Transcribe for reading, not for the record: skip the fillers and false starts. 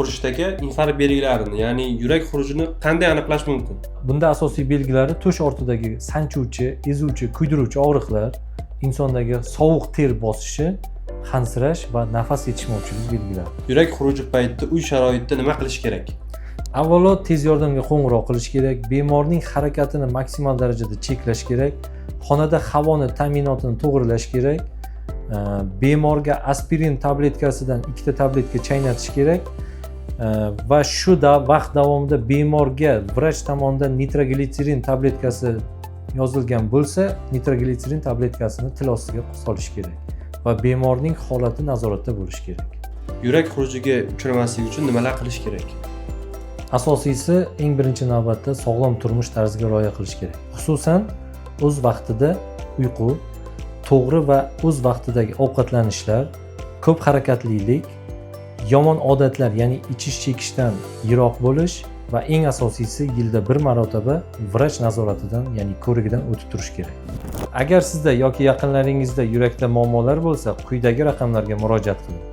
Xurujdagi infarkt belgilarini, ya'ni yurak xurujini qanday aniqlash mumkin? Bunda asosiy belgilari to'sh ortidagi sanchuvchi, ezuvchi, kuydiruvchi og'riqlar, insondagi sovuq ter bosishi, hansirash va nafas yetishmovchilik belgilari. Yurak xuruji paytida uy sharoitida nima qilish kerak? Avvalo tez yordamga qo'ng'iroq qilish kerak, bemorning harakatini maksimal darajada cheklash kerak, xonada havoni ta'minotini to'g'rilash kerak, bemorga aspirin tabletkasidan ikkita tabletka chaynatish kerak va shu vaqt davomida bemorga vrach tomonidan nitroglitserin tabletkasi yozilgan bo'lsa, nitroglitserin tabletkasini til ostiga solish kerak va bemorning holati nazoratda bo'lishi kerak. Yurak xurujiga uchramaslik uchun nimalar qilish kerak? Asosiysi, eng birinchi navbatda sog'lom turmush tarziga rioya qilish kerak. Xususan, o'z vaqtida uyqu, to'g'ri va o'z vaqtidagi ovqatlanishlar, ko'p harakatlilik, yomon odatlar, ya'ni ichish, chekishdan yiroq bo'lish va eng asosiysi, yilda bir marotaba vrach nazoratidan, ya'ni ko'rigidan o'tib turish kerak. Agar sizda yoki yaqinlaringizda yurakda muammolar bo'lsa, quyidagi raqamlarga murojaat qiling.